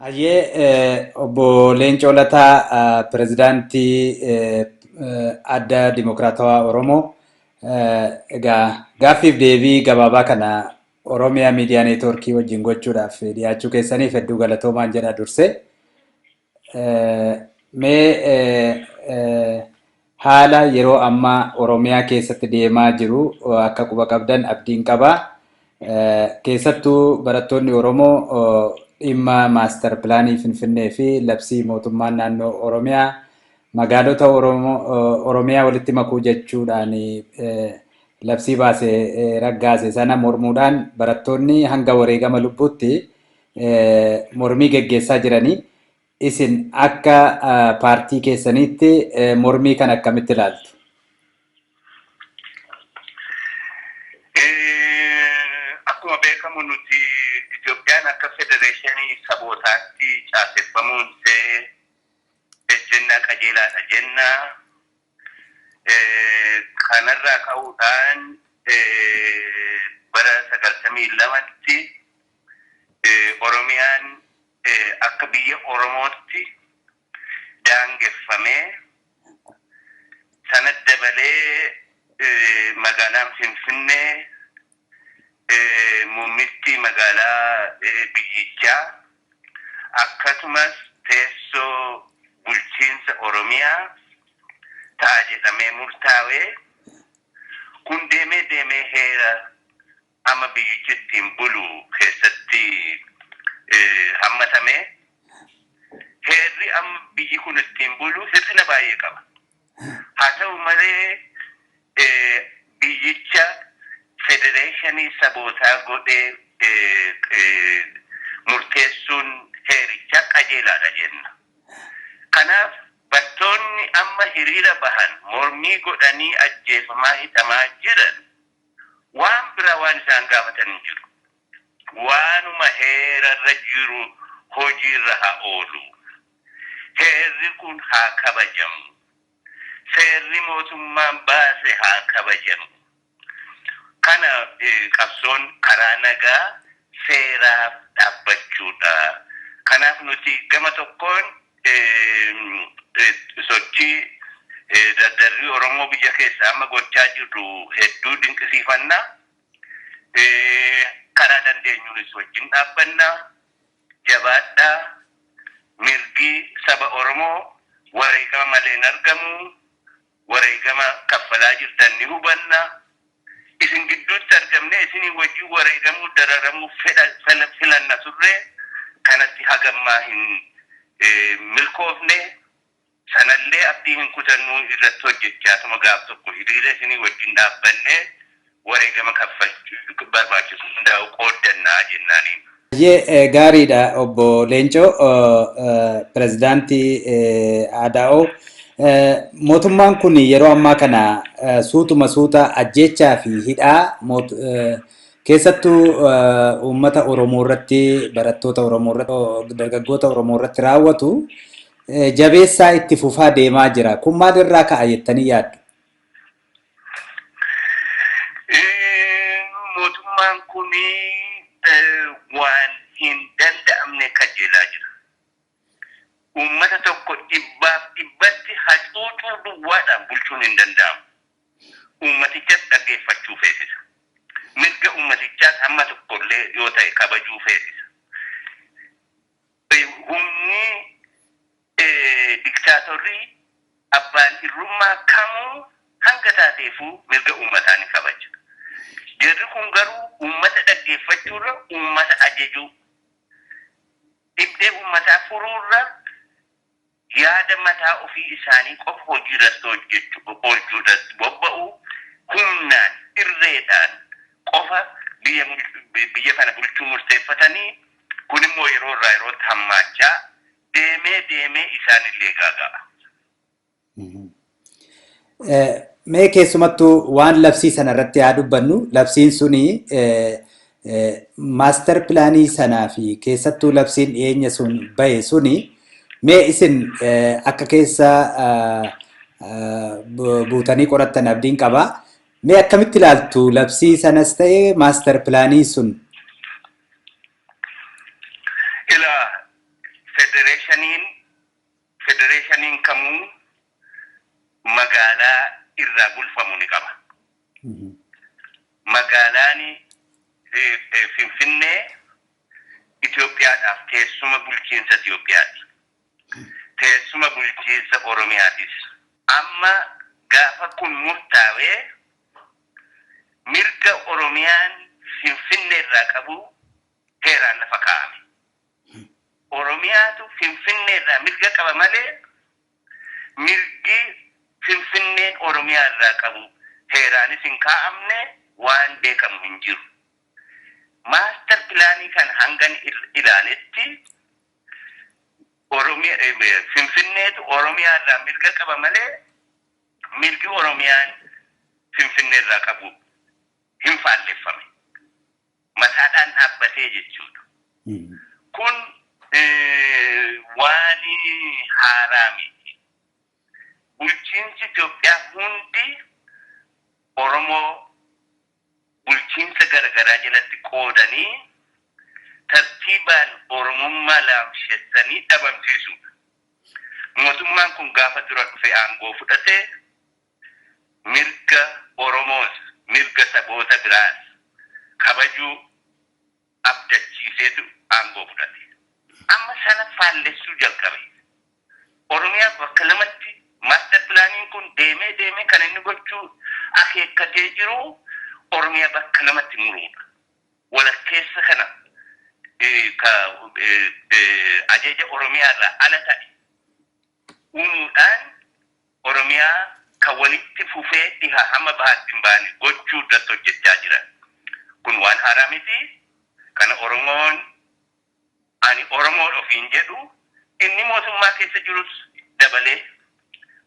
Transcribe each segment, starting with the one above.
Hayyee, obbo Leencoo Lataa, pirezidaantii Adda Dimokiraatawaa Oromoo, egaa gaaffiif deebii gabaabaa kana Oromiyaa Miidiyaa Neetwoorkii wajjin gochuudhaaf dhiyaachuu keessaniif hedduu galatoomaan jedha dursee. Mee haala yeroo ammaa Oromiyaa keessatti deemaa jiru akka quba qabdan abdiin qaba. Keessattuu barattoonni Oromoo dhimma maastar pilaanii Finfinnee fi labsii mootummaan naannoo Oromiyaa magaalota Oromiyaa walitti makuu jechuudhaan labsii baase raggaase sana mormuudhaan barattoonni hanga wareegama lubbuutti mormii geggeessaa jiranii. Isin akka paartii keessaniitti mormii kana akkamitti ilaaltu? Akkuma beekamu nuti Itoophiyaan akka federeeshinii sabootaatti caaseffamuun ishee ejjennaa qajeelaadha jenna. Kanarraa ka'uudhaan bara 92tti Oromiyaan akka biyya Oromootti daangeffamee, sana dabalee magaalaan Finfinnee muummitti magaalaa biyyichaa akkasumas teessoo bulchiinsa Oromiyaa ta'a jedhamee murtaawee, kun deemee deemee heera amma biyyichi ittiin bulu keessatti hammatame. Heerri amma biyyi kun ittiin bulu hir'ina baay'ee qaba. Haa ta'u malee, biyyicha federeeshinii sabootaa godhee murteessuun heerichaa qajeelaadha jenna. Kanaaf barattoonni amma hiriira bahan, mormii godhanii ajjeefamaa, hidhamaa jiran, waan biraa waan isaan gaafatan hin jiru. Waanuma heerarra jiru hojiirra haa oolu. Heerri kun haa kabajamu. Seerri mootummaan baase haa kabajamu. Kana qabsoon karaa nagaa seeraaf dhaabbachuudha. Kanaaf nuti gama tokkoon sochii dardarrii Oromoo biyya keessa amma gochaa jirru hedduu dinqisiifannaa. Karaa dandeenyuunis wajjin dhaabbannaa. Jabaadhaa. Mirgi saba Oromoo wareegama malee hin argamu. Wareegama kaffalaa jirtan ni hubanna. Isin gidduutti argamnee isinii wajjin wareegamuu, dararamuu filanna turre, kanatti hagammaa hin milkoofne. Sanallee abdii hin kutannuu, irratti hojjechaatuma gaaf tokko hiriira isinii wajjin dhaabbannee wareegama kaffalchuu barbaachisu hundaa'u qooddannaa jennaaniin. Baay'ee gaariidha, obbo Leencoo, pirezidaantii ADO. Mootummaan kun yeroo ammaa kana suutuma suuta ajjeechaa fi hidhaa keessattuu uummata Oromoo irratti, barattoota Oromoo irratti, dargaggoota Oromoo irratti raawwatu jabeessaa itti fufaa deemaa jira. Kun maalirraa ka'a jettanii yaaddu? Mootummaan kun waan hin danda'amne kajeelaa jira. Uummata tokko dhibbaaf dhibbatti hacuucuu duwwaadhaan bulchuun hin danda'amu. Uummatichas dhaggeeffachuu feesisa. Mirga uummatichaas hamma tokkollee yoo ta'e kabajuu feesisa. Humni diktaatorrii abbaan irrummaa kamuu hanga taateefuu mirga uummataa ni kabaja. Jarri kun garuu uummata dhaggeeffachuurra uummata ajajuu, dhibdee uummataa furuurra yaada mataa ofii isaanii qofa hojii irratti hojjechuu oolchuu irratti bobba'u, humnaan irreedhaan qofa biyya kana bulchuu murteeffatanii, kun immoo yeroo irraa yerootti hammaachaa deemee deemee isaanillee gaaga'a. Mee keessumattuu waan labsii sana irratti haa dubbannu. Labsiin suni, maastar pilaanii sanaa fi keessattuu labsiin dhiyeenya sun bahe suni, mee isin akka keessa buutanii qorattan abdiin qaba. Mee akkamitti ilaaltu labsii sanas ta'e maastar pilaanii sun? Ilaa, Federeeshaniin kamuu magaalaa irraa bulfamu ni qaba. Magaalaan Finfinnee Itoophiyaadhaaf teessuma bulchiinsa Itoophiyaati. Teessuma bulchiinsa Oromiyaatis. Amma gaafa kun murtaawee, mirga Oromiyaan Finfinnee irraa qabu heeraan lafa kaa'ame. Oromiyaatu Finfinnee irraa mirga qaba malee, mirgi Finfinneen Oromiyaa irraa qabu heeraanis hin kaa'amne, waan beekamu hin jiru. Master planii kan hangan ilaaletti, Finfinneetu Oromiyaa irraa mirga qaba malee, mirgi Oromiyaan Finfinnee irraa qabu hin faalleffame. Mataadhaan dhaabbatee jechuudha. Kun waan haaraa miti. Bulchiinsi Itoophiyaa hundi Oromoo bulchiinsa garaagaraa jalatti qoodanii tartiibaan Oromummaa laamshessanii dhabamsiisuudha. Mootummaan kun gaafa dura dhufe aangoo fudhatee, mirga Oromoos mirga saboota biraas kabajuu abdachiiseetu aangoo fudhate. Amma sana faallessuu jalqabe. Oromiyaa bakka lamatti, master planiin kun deemee deemee kan inni gochuu akeekkatee jiru Oromiyaa bakka lamatti muruudha. Walakkeessa kana ajaja Oromiyaa irraa ala ta'e uumuudhaan Oromiyaa kan walitti fufee dhiha hamma bahaatti hin baane gochuu irratti hojjechaa jiran. Kun waan haaraa miti. Kana Oromoon ani Oromoon ofiin jedhu, inni mootummaa keessa jirus dabalee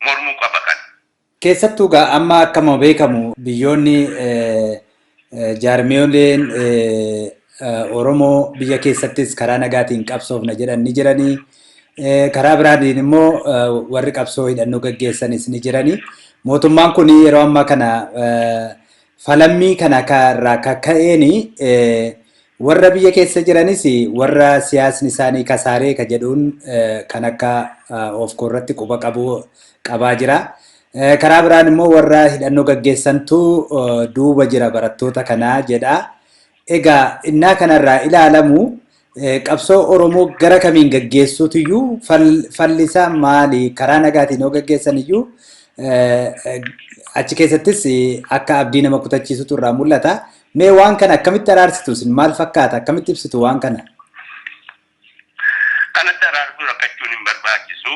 mormuu qaba kana. Keessattuu gaa amma akkuma beekamu, biyyoonni jaarmiyooleen Oromoo biyya keessattis karaa nagaatiin qabsoofna jedhan ni jiranii. Karaa biraatiin immoo warri qabsoo hidhannoo gaggeessanis ni jiranii. Mootummaan kun yeroo ammaa kana falammii kana irraa kakka'een warra biyya keessa jiranis warra siyaasni isaanii kasaaree ka jedhuun kan akka of irratti quba qabu qabaa jira. Karaa biraan immoo warra hidhannoo gaggeessantu duuba jira barattoota kanaa jedha. Egaa innaa kanarraa ilaalamu, qabsoo Oromoo gara kamiin gaggeessuutu fallisaa maali? Karaa nagaatiin yoo gaggeessan iyyuu achi keessattis akka abdii nama kutachiisutu irraa mul'ata. Mee waan kana akkamitti araarsitu isin? Maal fakkaata? Akkamitti ibsitu waan kana? Kanatti araarsuu rakkachuun hin barbaachisu.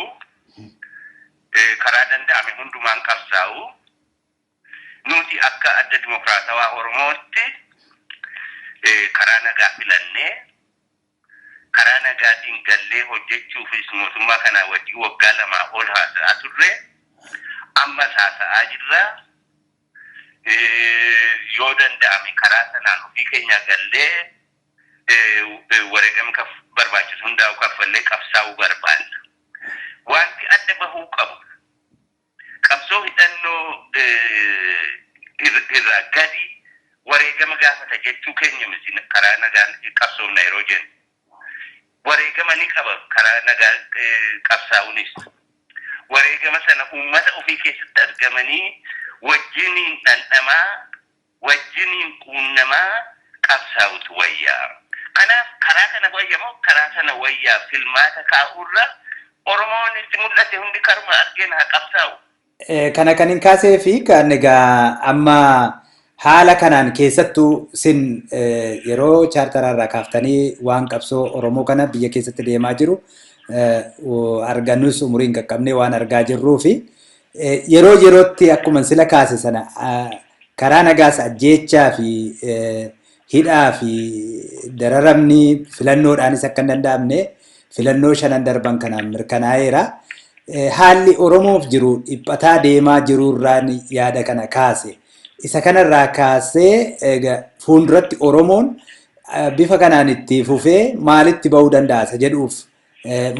Karaa danda'ame hundumaan qabsaa'u. Nuti akka Adda Dimokiraatawaa Oromootti karaa nagaa filannee, karaa nagaatiin gallee hojjechuufis mootummaa kanaa wajjin waggaa 2 ol haasa'aa turre. Ammas haasa'aa jirra. Yoo danda'ame karaa sanaan ofii keenya gallee wareegama barbaachisu hundaa'u kaffallee qabsaa'uu barbaanna. Wanti adda bahuu qabu, qabsoo hidhannoo irraa gadi wareegama gaafata jechuu keenya miti karaa nagaan qabsoofna yeroo jennu. Wareegama ni qaba karaa nagaa qabsaa'uunis. Wareegama sana uummata ofii keessatti argamanii wajjiniin dhandhamaa, wajjiniin quunnamaa qabsaa'utu wayyaa. Kanaaf karaa kana wayya moo karaa sana wayyaa filmaata kaa'uurra, Oromoon itti mul'ate hundi karuma argeen haa qabsaa'u. Kana kan hin kaasee fi kan egaa amma haala kanaan keessattuu sin yeroo chaartaraarraa kaaftanii waan qabsoo Oromoo kana biyya keessatti deemaa jiru argannus, umuriin qaqqabnee waan argaa jirruu fi yeroo yerootti akkuma sila kaase sana karaa nagaas ajjeechaa fi hidhaa fi dararamni filannoodhaanis akka hin danda'amne filannoo shanan darban kanaan mirkanaa'eera. Haalli Oromoof jiru dhiphataa deemaa jiruurraan yaada kana kaase. Isa kanarraa kaasee fuulduratti Oromoon bifa kanaan itti fufee maalitti bahuu danda'a isa jedhuuf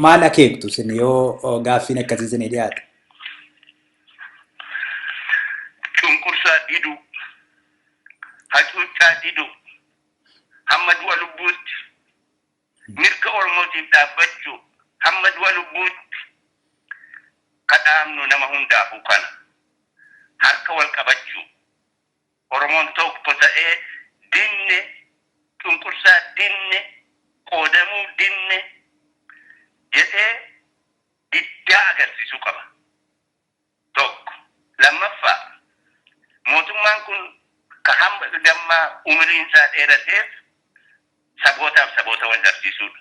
maal akeektu isin yoo gaaffiin akkasii isinii dhiyaate? Cunqursaa diduu, hacuuccaa diduu, hamma du'a lubbuutti mirga Oromootiif dhaabbachuu, Hamma du'a lubbuutti kadhaamnu nama hundaafuu kana. Harka wal qabachuu. Oromoon tokko ta'ee dinne, cunqursaa dinne, qoodamuu dinne jedhee diddaa agarsiisuu qaba. Tokko. Lammaffaa, mootummaan kun ka hamma dammaa umriin isaa dheerateef sabootaaf saboota wal dhabsiisuudha.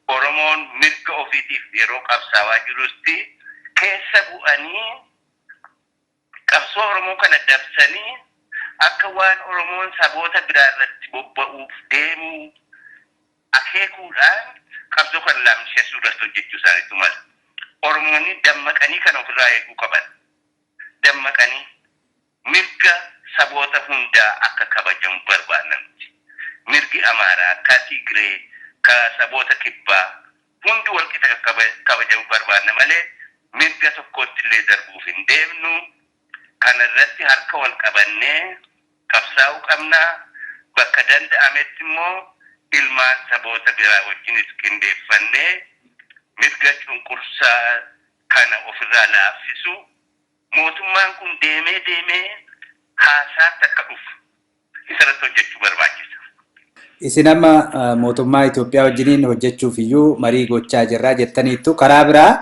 Oromoon mirga ofiitiif yeroo qabsaawaa jirutti keessa bu'anii qabsoo Oromoo kana dabsanii akka waan Oromoon saboota biraa irratti bobba'uuf deemuu akeekuudhaan qabsoo kana laamsheessuu irratti hojjechuu isaaniitu mala. Oromoonni dammaqanii kana ofirraa eeguu qaban. Dammaqanii mirga saboota hundaa akka kabajamu barbaadna nuti. Mirgi Amaaraa, ka Tigree, ka saboota kibbaa hundi walqixa akka kabajamu barbaadna malee mirga tokkotti illee darbuuf hin deemnu. Kana irratti harka wal qabannee qabsaa'uu qabna. Bakka danda'ametti immoo ilmaan saboota biraa wajjinis qindeeffannee mirga cunqursaa kana ofirraa laaffisu. Mootummaan kun deemee deemee haasaatti akka dhufu isarratti hojjechuu barbaachisa. Isin amma mootummaa Itoophiyaa wajjiniin hojjechuuf iyyuu marii gochaa jirraa jettaniittu. Karaa biraa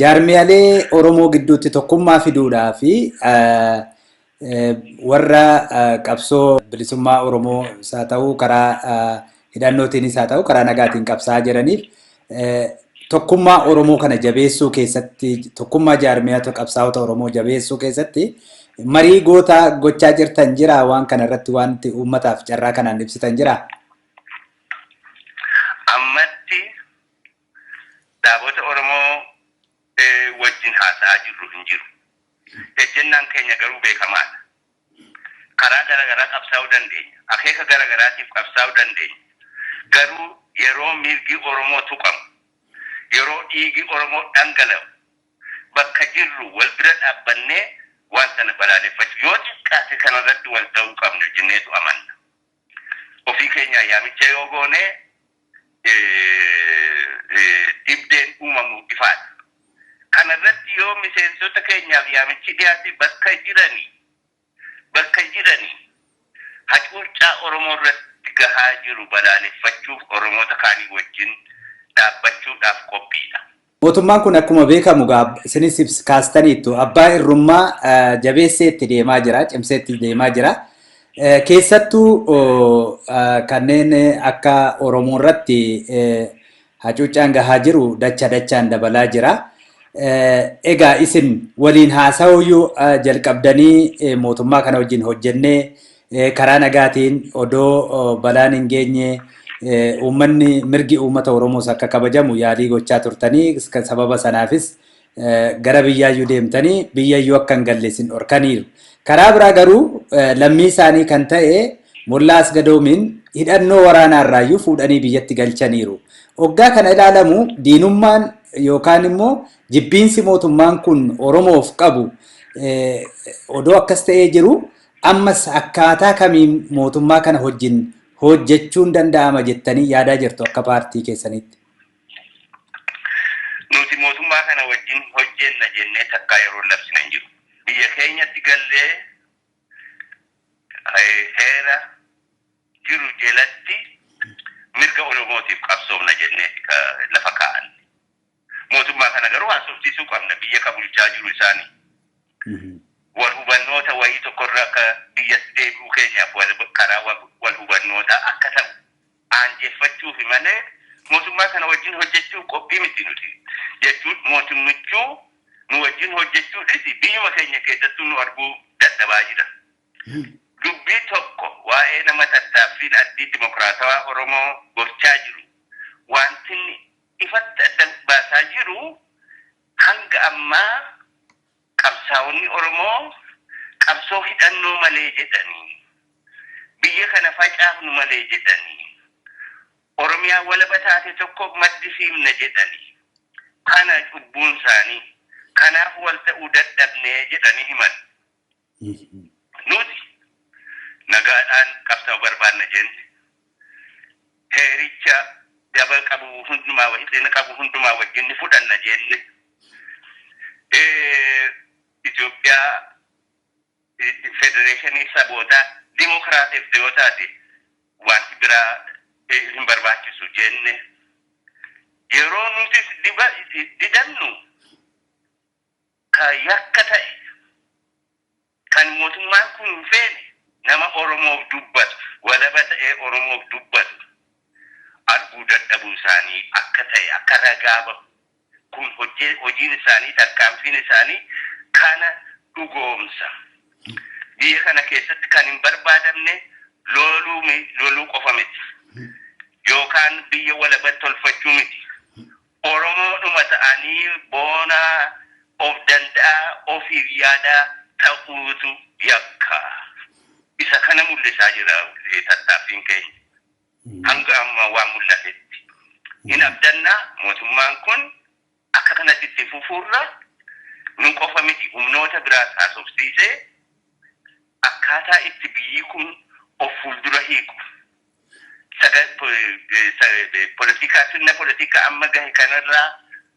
jaarmiyaalee Oromoo gidduutti tokkummaa fiduudhaa fi warra qabsoo bilisummaa Oromoo isaa ta'uu karaa hidhannootiinis haa ta'u karaa nagaatiin qabsaa'aa jiraniif tokkummaa Oromoo kana jabeessuu keessatti, tokkummaa jaarmiyaata qabsaa'ota Oromoo jabeessuu keessatti marii goota gochaa jirtan jira? Waan kana irratti wanti uummataaf carraa kanaan ibsitan jira? Ammatti dhaabota Oromoo wajjin haasa'aa jirru hin jiru. Ejjennaan keenya garuu beekamaadha. Karaa garaagaraa qabsaa'uu dandeenya. Akeeka garaagaraatiif qabsaa'uu dandeenya. Garuu yeroo mirgi Oromoo tuqamu, yeroo dhiigi Oromoo dhangala'u, bakka jirru wal bira dhaabbannee waan sana balaaleffachuu, yoo xiqqaate kanarratti wal ta'uu qabna jenneetu amanna. Ofii keenya yaamicha yoo goone dhibdeen uumamu ifaadha. Kanarratti yoo miseensota keenyaaf yaamichi dhiyaate bakka jiranii hacuuccaa Oromoo irratti gahaa jiru balaaleffachuuf Oromoota kaanii wajjin dhaabbachuudhaaf qophiidha. Mootummaan kun akkuma beekamu isinis kaastaniittu abbaa irrummaa jabeessee itti deemaa jira, cimsee itti deemaa jira. Keessattuu kanneen akka Oromoo irratti hacuuccaan gahaa jiru dacha dachaan dabalaa jira. Egaa isin waliin haasa'uyyuu jalqabdanii mootummaa kana wajjin hojjennee karaa nagaatiin odoo balaan hin geenye uummanni mirgi uummata Oromoos akka kabajamu yaalii gochaa turtanii, sababa sanaafis gara biyyaayyuu deemtanii biyyayyuu akka hin galle isin dhorkaniiru. Karaa biraa garuu lammii isaanii kan ta'e Mollaa Asgadoomiin hidhannoo waraanaarraayyuu fuudhanii biyyatti galchaniiru. Hoggaa kana ilaalamu diinummaan yookaan immoo jibbiinsi mootummaan kun Oromoof qabu odoo akkas ta'ee jiru, ammas akkaataa kamiin mootummaa kana wajjin hojjechuun danda'ama jettanii yaadaa jirtu akka paartii keessanitti? Nuti mootummaa kana wajjin hojjenna jennee takkaa yeroo labsina hin jiru. Biyya keenyatti gallee heera jiru jalatti mirga Oromootiif qabsoofna jenneeti lafa kaa'anne. Mootummaa kana garuu haasofsiisuu qabna, biyya ka bulchaa jiru isaanii. Wal hubannoota wayii tokkorra akka biyyatti deebi'uu keenyaaf karaa wal hubannootaa akka ta'u aanjeffachuufi malee mootummaa kana wajjin hojjechuuf qophii miti nuti. Jechuun mootummichuu nu wajjin hojjechuudhis biyyuma keenya keessattuu nu arguu dadhabaa jira. Dubbii tokko waa'ee nama tattaaffiin addii dimokiraatawaa Oromoo gochaa jiru wanti inni ifatti adda baasaa jiru, hanga ammaa qabsaa'onni Oromoo qabsoo hidhannoo malee jedhanii, biyya kana facaafnu malee jedhanii, Oromiyaa walaba taate tokko maddisiifna jedhanii, kana cubbuun isaanii, kanaaf wal ta'uu dadhabnee jedhanii himan. Nuti nagaadhaan qabsaa'uu barbaanna jenne. Heericha Daba qabu hundumaa, hir'ina qabu hundumaa wajjin ni fudhanna jenne. Itoophiyaa federeeshinii sabootaa dimokiraatiif yoo taate wanti biraa hin barbaachisu jenne. Yeroo nuti didannu ka yakka ta'e, kan mootummaan kun hin feene, nama Oromoof dubbatu, walaba ta'ee Oromoof dubbatu arguu dadhabuu isaanii akka ta'e akka ragaa bahu. Kun hojiin isaanii, tarkaanfiin isaanii kana dhugoomsa. Biyya kana keessatti kan hin barbaadamne loluu qofa miti. Yookaan biyya walabatti tolfachuu miti. Oromoodhuma ta'anii boonaa of danda'a, ofiif yaadaa ta'uutu yakka. Isa kana mul'isaa jira tattaaffiin keenya. Hanga amma waan mul'atetti. Hin abdannaa, mootummaan kun akka kanatti itti fufuurra nu qofa miti, humnoota biraas haasofsiisee akkaataa itti biyyi kun of fuuldura hiiku. Politikaa, sirna politikaa amma gahe kanarraa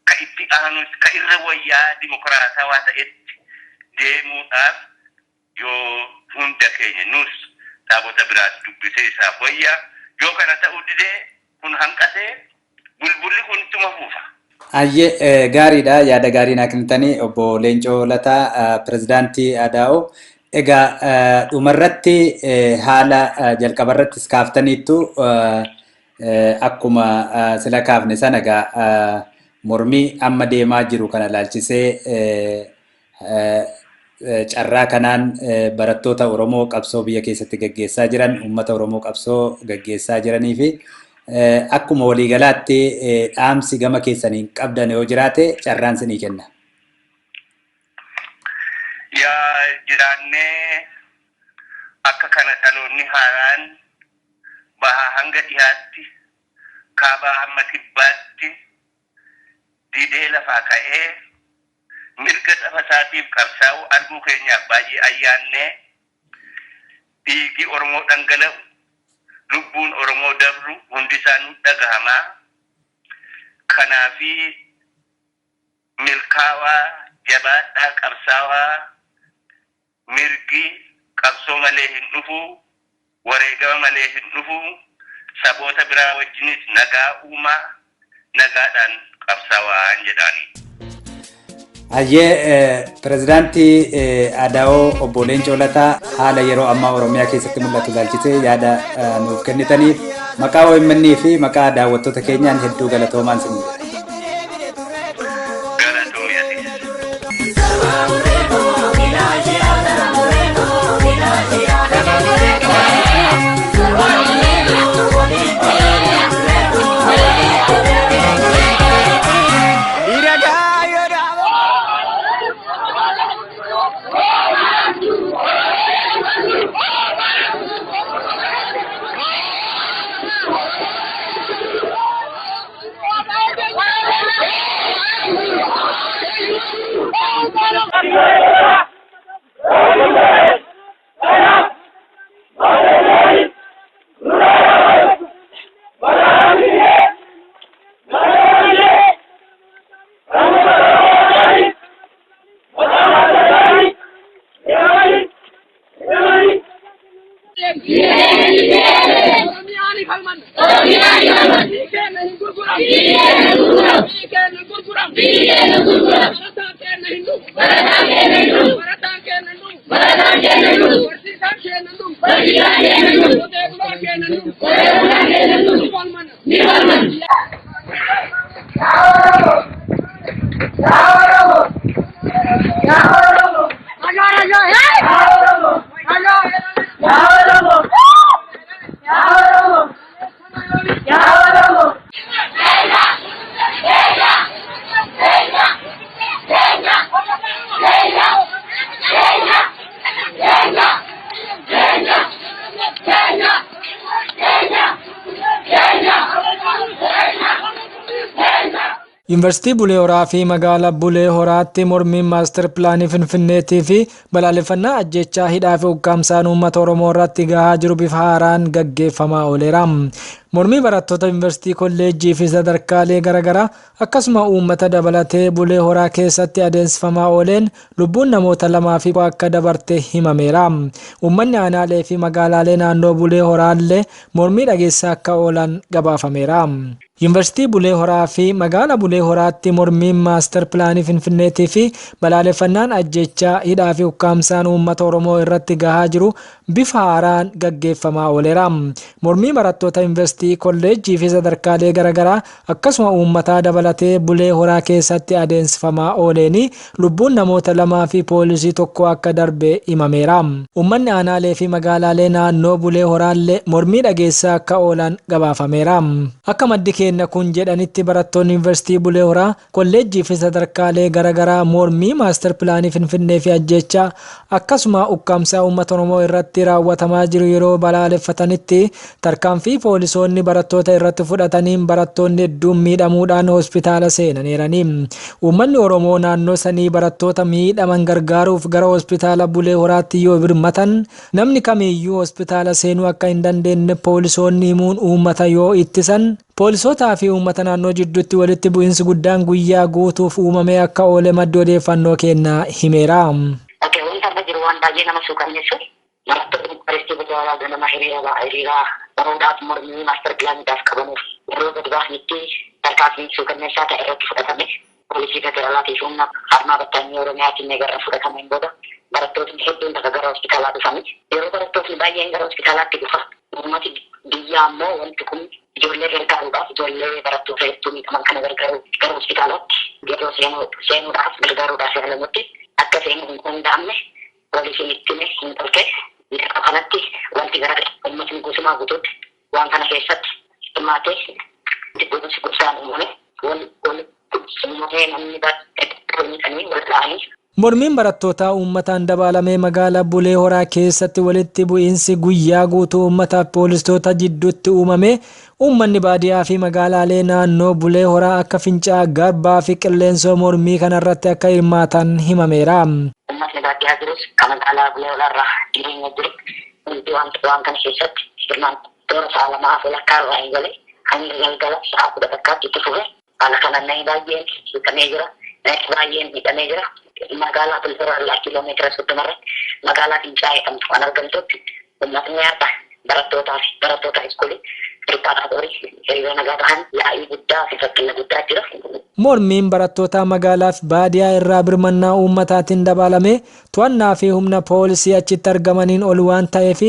ka itti aanu, ka irra wayyaa dimokiraatawaa ta'etti deemuudhaaf yoo hunda keenya, nus dhaabota biraas dubbisee isaaf wayyaa. Yoo kana ta'uu didee, kun hanqatee, bulbulli kun ittuma fufa. Ayyee, gaariidha, yaada gaarii naa kennitanii, obbo Leencoo Lataa, pirezidaantii ADAO. Egaa dhumarratti haala jalqabarrattis kaaftaniittu, akkuma sila kaafne sana egaa mormii amma deemaa jiru kana ilaalchisee carraa kanaan barattoota Oromoo qabsoo biyya keessatti gaggeessaa jiran, uummata Oromoo qabsoo gaggeessaa jiranii fi akkuma waliigalaatti dhaamsi gama keessaniin qabdan yoo jiraate carraan sinii kenna. Yaa jiraannee akka kana dhaloonni haaraan bahaa hanga dhiyaatti, kaabaa hamma kibbaatti didee lafaa ka'ee mirga saba isaatiif qabsaa'u arguu keenyaaf baay'ee ayyaannee. Dhiigi Oromoo dhangala'u, lubbuun Oromoo dabru hundi isaa nu dhagahamaa. Kanaafi milkaawaa, jabaadhaa, qabsaawaa. Mirgi qabsoo malee hin dhufu, wareegama malee hin dhufu. Saboota biraa wajjinis nagaa uumaa, nagaadhaan qabsaawaa jedhaani. Hayyee, pirezidaantii ADAO obbo Leencoo Lataa, haala yeroo ammaa Oromiyaa keessatti mul'atu ilaalchisee yaada nuuf kennitaniif maqaa OMN fi maqaa daawwattoota keenyaan hedduu galatoomaan sin jedha. Galatoomii atis. Yuunivarsiitii Bulee Horaa fi magaalaa Bulee Horaatti mormiin maastar pilaanii Finfinneetii fi balaaleffannaa ajjechaa, hidhaa fi ukkaamsaan uummata Oromoo irratti gahaa jiru bifa haaraan gaggeeffamaa ooleera. Mormii barattoota yuunivarsiitii, kolleejjii fi sadarkaalee garaagaraa akkasuma uummata dabalatee Bulee Horaa keessatti adeemsifamaa ooleen lubbuun namoota lamaa fi akka dabarte himameera. Uummanni aanaalee fi magaalaalee naannoo Bulee Horaallee mormii dhageessaa akka oolan gabaafameera. Yuunivarsiitii Bulee Horaa fi magaala Bulee Horaatti mormiin maastar pilaanii Finfinneetii fi balaaleffannaan ajjechaa, hidhaa fi ukkaamsaan uummata Oromoo irratti gahaa jiru bifa haaraan gaggeeffamaa ooleera. Mormii barattoota yuunivarsiitii, kolleejjii fi sadarkaalee garaagaraa akkasuma uummataa dabalatee Bulee Horaa keessatti adeemsifamaa ooleeni lubbuun namoota lamaa fi poolisii tokko akka darbe himameera. Uummanni aanaalee fi magaalaalee naannoo Bulee Horaallee mormii dhageessaa akka oolan gabaafameera. Akka maddi keenya kun jedhanitti, barattoonni yuunivarsiitii Bulee Horaa, kolleejjii fi sadarkaalee garaagaraa mormii maastar pilaanii Finfinnee fi ajjechaa akkasuma ukkaamsaa uummata Oromoo irratti raawwatamaa jiru yeroo balaaleffatanitti tarkaanfii poolisoonni barattoota irratti fudhataniin barattoonni hedduun miidhamuudhaan hospitaala seenaniirani. Uummanni Oromoo naannoo sanii barattoota miidhaman gargaaruuf gara hospitaala Bulee Horaatti yoo birmatan, namni kamiiyyuu hospitaala seenuu akka hin dandeenye poolisoonni himuun uummata yoo ittisan, poolisootaa fi uummata naannoo jidduutti walitti bu'iinsi guddaan guyyaa guutuuf uumamee akka oole maddi odeeffannoo kennaa himeera. Okay, wanta amma jiru waan baay'ee nama suukanneessu, barattoonni yuunivarsiitii Bulee Horaa ganama hiriira baruudhaaf mormii maastar pilaaniidhaaf qabamuuf yeroo gadi baafnitti tarkaanfiin suukanneessaa ta'e irratti fudhatame. Poolisii federaalaatii fi humna harmaa battaanii Oromiyaatiin gara fudhatameen booda barattootni hedduun takka gara hospitaalaa dhufanii, yeroo barattootni baay'een gara hospitaalaatti dhufa, uummati biyyaa ammoo wanti kun ijoollee gargaaruudhaaf, ijoollee barattoota hedduu miidhaman kana gargaaruuf gara hospitaalaatti yeroo seenuudhaaf gargaaruudhaaf yaalamutti akka seenuu hin danda'amne poolisiin itti hime, hin tolche. Yeroo kanatti wanti gara uummatni guutumaa guutuutti waan kana keessatti hirmaatee bu'insi gosaan uumame, wal wal namni baay'ee miidhanii wal ta'anii. Mormiin barattootaa uummataan dabaalamee magaalaa Bulee Horaa keessatti walitti bu'iinsi guyyaa guutuu uummataaf poolisoota jidduutti uumame, uummanni baadiyyaa fi magaalaalee naannoo Bulee Horaa akka Fincaa'aa, Garbaa fi Qilleensoo mormii kanarratti akka hirmaatan himameera. Uummatni baadiyyaa jirus kan magaalaa Bulee Horaa irraa dhiyeenya jiru hundi waan kana keessatti hirmaan toora sa'a 2 walakkaa irraa eegalee hanga galgala sa'a 11tti itti fufe. Haala kanaan namni baay'een miidhamee jira. Namni baay'een miidhamee jira. Magaalaa Bulee Horaa irraa kiiloomeetira 30 irratti magaalaa Fincaa'aa jedhamtu kan argamtutti uummatni har'a barattootaa fi barattoota iskuulii preparatory hiriira nagaa bahan, yaa'ii guddaa fi fakkina guddaa jira. Mormiin barattootaa magaalaa fi baadiyyaa irraa birmannaa uummataatiin dabaalame to'annaa fi humna poolisii achitti argamaniin ol waan ta'eef,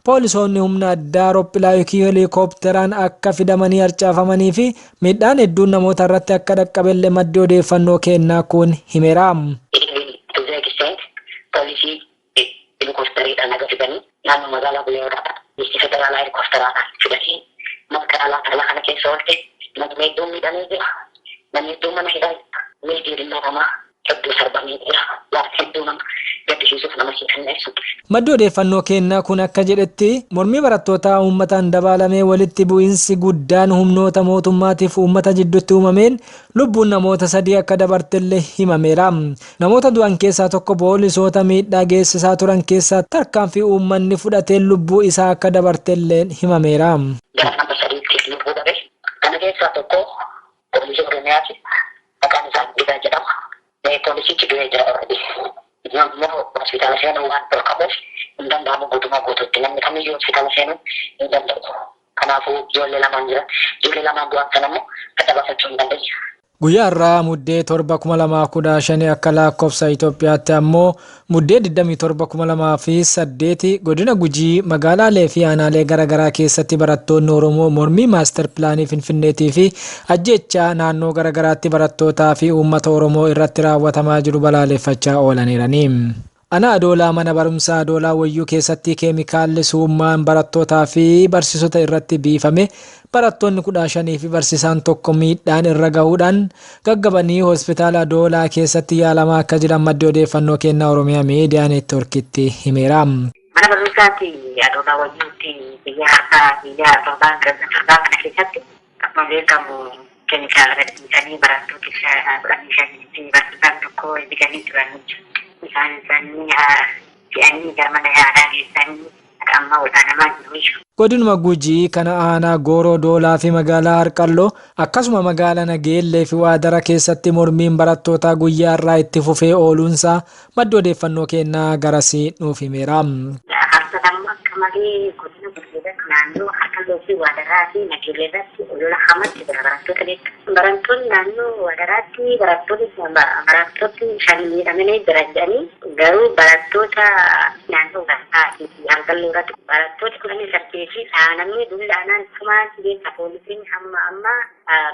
poolisoonni humna addaa rophilaa yookiin heelikoopteraan akka fidamanii harcaafamanii fi miidhaan hedduun namoota irratti akka dhaqqabellee maddi odeeffannoo kennaa kun himeera. To the extent poolisii helikooftariidhaan haga fidanii naannoo magaalaa Bulee Horaa poolisii federaalaa helikoofteraadhaan fidanii magaalaa kana keessa oolte, namni hedduun miidhamee jira. Namni hedduun mana hidhaa, mirgi ilma namaa hedduu sarbamee jira. Waan hedduu nama gaddisiisuuf nama suukanneessu. Maddi odeeffannoo kennaa kun akka jedhetti, mormii barattootaa uummataan dabaalamee walitti bu'iinsi guddaan humnoota mootummaatiif uummata jidduutti uumameen lubbuun namoota sadii akka dabartellee himameera. Namoota du'an keessaa tokko poolisoota miidhaa geessisaa turan keessaa tarkaanfii uummanni fudhateen lubbuu isaa akka dabartellee himameera. Gara nama sadiitti lubbuu dhabe. Kana keessaa tokko poolisii Oromiyaati. Maqaan isaa Guddaa jedhama. Poolisichi du'ee jira already. Immoo hospitaala seenuu waan dhorkamuuf hin danda'amu, guutumaa guutuutti namni kamiyyuu hospitaala seenuu hin danda'u. Kanaafuu ijoollee lamaan jira. Ijoollee lamaan du'an sana immoo adda baafachuu hin dandeenye. Guyyaa har'aa Muddee 7, 2015, akka lakkoofsa Itoophiyaatti ammoo Muddee 27, 2008, godina Gujii magaalaalee fi aanaalee garaagaraa keessatti barattoonni Oromoo mormii maastar pilaanii Finfinneetii fi ajjechaa naannoo garaagaraatti barattootaa fi uummata Oromoo irratti raawwatamaa jiru balaaleffachaa oolaniirani. Ana Adoolaa, mana barumsaa Adoolaa Wayyuu keessatti keemikaalli suummaan barattootaa fi barsiisota irratti biifame, barattoonni 15 fi barsiisaan tokko miidhaan irra gahuudhaan gaggabanii hospitaala Adoolaa keessatti yaalamaa akka jiran maddi odeeffannoo kennaa Oromiyaa Miidiyaa Neetworkitti himeera. Mana barumsaatti Adoolaa Wayyuutti biyya har'aa biyya torbaan kana keessatti akkuma beekamu keemikaala gadhiisanii barattoota 15 fi barsiisaan tokko bitanii turan. Isaan isaanii fe'anii gara mana yaalaa geessanii akka amma wal'aanamaa jiru. Godinuma Gujii kana aanaa Gooroo Doolaa fi magaalaa Harqalloo akkasuma magaalaa Nageellee fi Waadara keessatti mormiin barattootaa guyyaa irraa itti fufee ooluunsaa maddi odeeffannoo kennaa garasii nuuf himeera. Harka akka malee godina Gujiirratti naannoo Harqalloo fi Waadaraa fi Nageellee irratti olola hamaatti jira barattoota beektu. Barattoonni naannoo Waadaraatti barattoonni 5 miidhamanii jiran jedhanii, garuu barattoota naannoo Waadaraa fi Harqalloo irratti barattoota 18 fi dhaanamni dullaanaan tumaan beekta, poolisiin hamma amma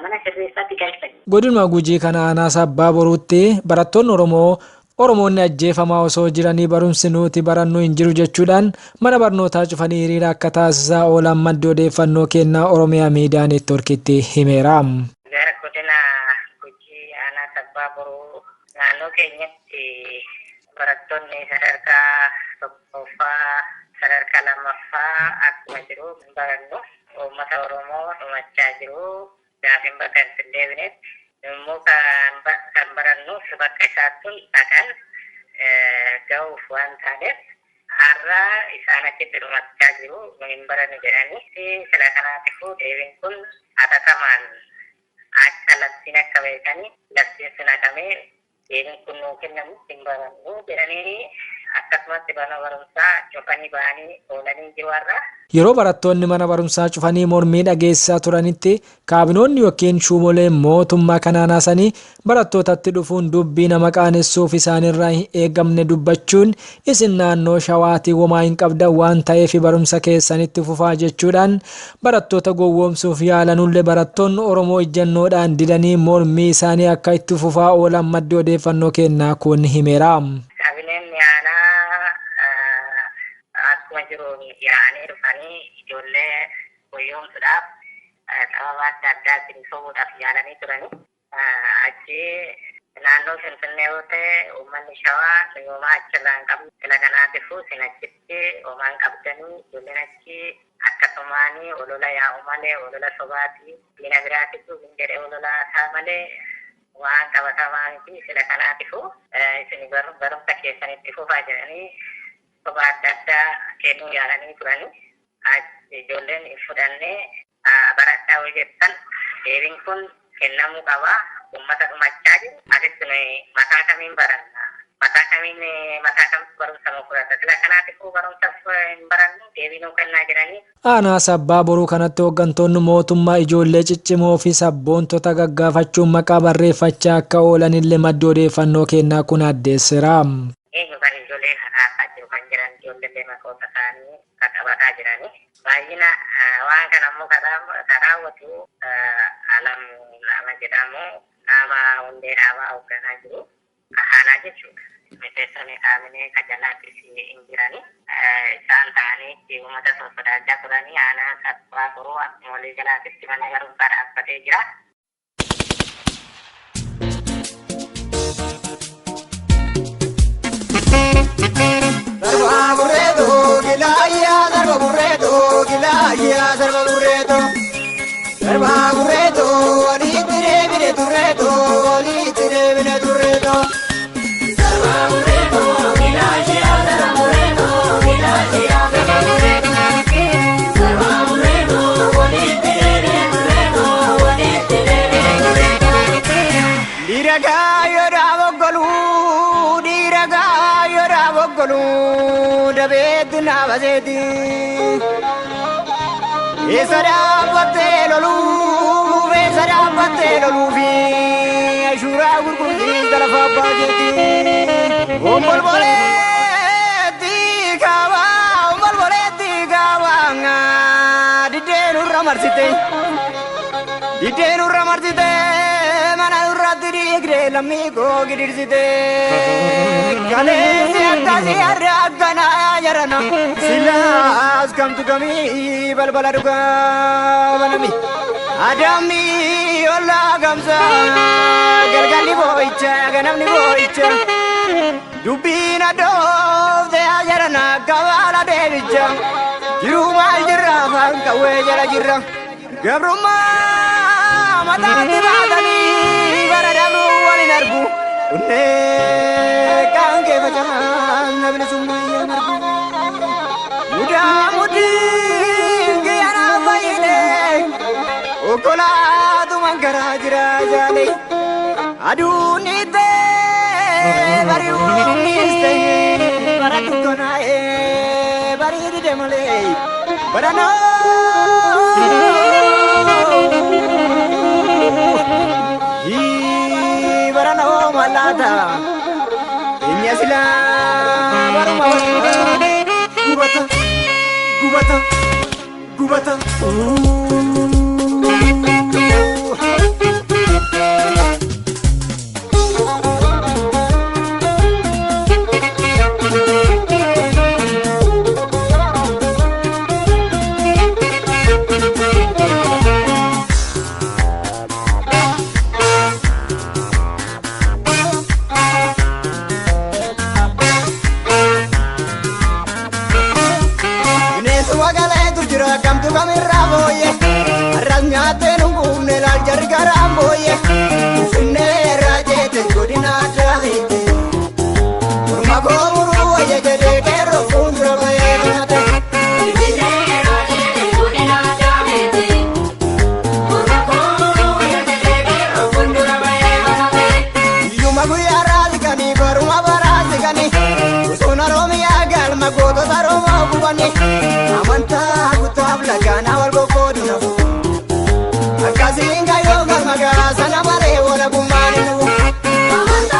mana sirreessaatti galchan. Godinuma Gujii kana aanaa Sabbaa Boruutti barattoonni Oromoo Oromoonni ajjeefamaa osoo jiranii barumsi nuti barannu hin jiru jechuudhaan mana barnootaa cufanii hiriira akka taasisaa oolan maddi odeeffannoo kennaa Oromiyaa Miidiyaa Neetwoorkitti himeera. Gara godina Gujii aanaa Sabbaa Boruu naannoo keenyatti barattoonni sadarkaa tokkoffaa, sadarkaa lammaffaa akkuma jiru hin barannu. Uummata Oromoo dhumachaa jiru. Gaafiin bakka hin deebinetti immoo kan barannuuf bakka isaattuun dhaqan ga'uuf waan taaneef har'a isaan achitti dhumachaa jiru, nu hin barannu jedhanii. Sila kanaatiifuu deebiin kun hatatamaan akka labsiin akka beekanii labsiin sun haqamee deebiin kun nuu kennamu hin barannu jedhanii akkasumatti mana barumsaa cufanii ba'anii oolanii jiru har'a. Yeroo barattoonni mana barumsaa cufanii mormii dhageessisaa turanitti kaabinoonni yookiin shuumoleen mootummaa kanaan haasanii barattootatti dhufuun dubbii nama qaanessuuf isaanirraa hin eegamne dubbachuun, isin naannoo Shawaatii womaa hin qabdan waan ta'eef barumsa keessanitti fufaa jechuudhaan barattoota gowwoomsuuf yaalanullee, barattoonni Oromoo ijjannoodhaan didanii mormii isaanii akka itti fufaa oolan maddi odeeffannoo kennaa kun himeera. Kaabineen aanaa akkuma jiru yaa'anii dhufanii ijoollee gowwoomsuudhaaf sababa adda addaatiin sobuudhaaf yaalanii turani. Achi naannoo Finfinnee yoo ta'e, uummanni Shawaa nu homaa achirraa hin qabnu. Sila kanaatiifuu isin achitti homaa hin qabdanii, ijoolleen achi akkasumaanii olola yaa'u malee, olola sobaati. Diina biraatitu hin jedhe olola isaa malee waan qabatamaa miti. Sila kanaatiifuu isin barumsa keessanitti fufaa jedhanii soba adda addaa kennuu yaalanii turani. Ijoolleen hin fudhannee, baradhaa yoo jettan deebiin kun kennamuu qaba. Uummata dhumachaa jiru. Asitti nuyi mataa kamiin baranna? Mataa kamiin, mataa kamtu barumsa nu fudhata? Sila kanaatiifuu barumsa hin barannu, deebii nuu kennaa jiranii. Aanaa Sabbaa Boruu kanatti hooggantoonni mootummaa ijoollee ciccimoo fi sabboontota gaggaafachuun maqaa barreeffachaa akka oolanillee maddi odeeffannoo kennaa kun addeesseera. Eenyu kan ijoollee kakaasaa jiru kan jiran, ijoollee maqoota isaanii qabataa jiranii. Baay'ina waan kana immoo kan raawwatu Alam nama jedhamu, nama hundee dhaabaa hoogganaa jiru haanaa jechuudha. Miseensonni kaabinee ka jalaattis hin jirani. Isaan ta'anii uummata sosodaachaa turanii. Aanaa Sabbaa Boruu akkuma walii galaatitti mana barumsaa dhaabbatee jira. Darba burreeto gilaayyaa, darba burreeto gilaayyaa, darba burreeto. Darba burreeto walitti deebine turreeto, walitti deebine turreeto. Darba burreeto gilaayyaa, darba burreeto gilaayyaa, darba burreeto. Darba burreeto walitti deebine turreeto, walitti deebine turreeto. Dhiira gaayyoodhaa boggoluu, dhiira gaayyoodhaa boggoluu, dabeetti naabaseeti. Eessa dhaabbattee loluu, eessa dhaabbattee loluufi ashuuraa gurgurtii lafa abbaa keeti. Ombolboleetti kaabaa, ombolboleetti kaabaa, diddee nurra marsite. Diddee nurra marsite, mana nurratti dhiigde, lammii koo gidirsite. Kaleessi akkasii har'a akkana jarana, silaas kamtu kamii balbala dhugaa banami. Adamni ollaa gamsa, galgalli boo'icha, ganamni boo'icha. Dubbiin adoofte jarana kabaala deebicha. Jiruu maal jirra, afaan qawwee jala jirra. Gabrummaa mataatti baatanii bara dabruu waliin argu. Onnee kaan kee faca'aan bilisummaa argu. Mudaa mudii Karaa jira jaalee aduun ittee bari'uunis ta'ee bara dukkanaa'ee barii dide malee baranoo baranoo mallaata eenye silaa baruma gubata gubata gubata. Bineensuma galeetu jira kamtu kamirraa booyye har'as nyaattee nu guubne laal jarri garaan booyye Finfinnee irraa jeete godina addaa hiite morma koo muruu wayya jedhee qeerroo fuuldura bahee kanate. Iyyuma guyyaa raasikanii baruma baraasikanii osoo Oromiyaa galma gootota Oromoo gubanii amantaa kutaaf lagaanaa wal qoqqoodu nafu akkasiin kayyoo galma gaasana malee walabummaan hin dhufu.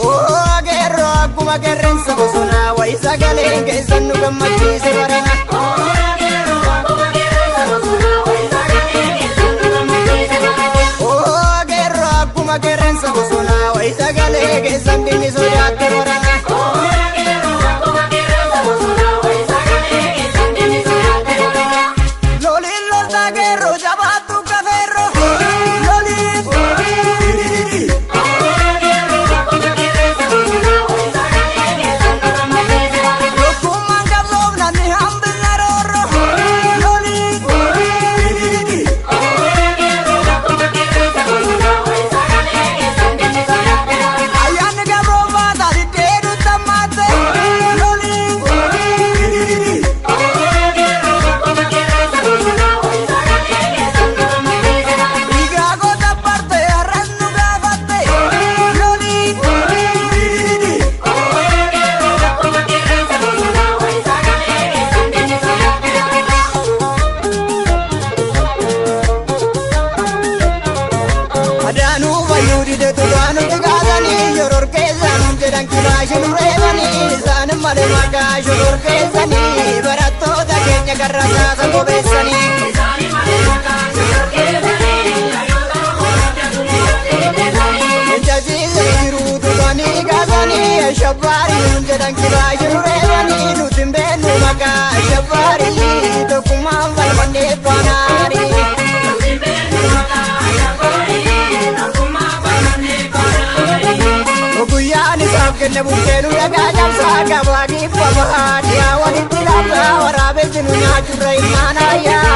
Oo geerroo akkuma qeerransa bosonaa wayi sagaleen keessan nu gammachiise barana. Oo geerroo akkuma qeerransa bosonaa wayi sagalee keessan dinni sodaatte barana. Loliin loltaa geerroo jabaattu kafeerroo. Loliin. Tokkummaan qabsoofna ni hambisna roorroo. Loliin. Ayyaanni gabroo taati dheedu tammaatte. Loliin. Dhiigaa goota barte har'as nu gaafatte. Loliin. Adaanuu fayyuu dide tugaanu tigaatanii shororkeessaan jedhan kilaashii nu reebanii isaan malee maqaa shororkeessanii barattoota keenya karra saasa bobeessanii. Jajjiirri jiru tuganii kaasanii shabbaariin jedhan kilaashii nu reebanii nuti hin beeknu maqaa shabbaariin tokkummaan falmannee faanaarii. Guyyaan isaaf kenne bukkeen dhagaa cabsaa gabaa kibba bahaa dhiyaa walitti laafaa waraabessi nu nyaachurra ilmaan ayyaa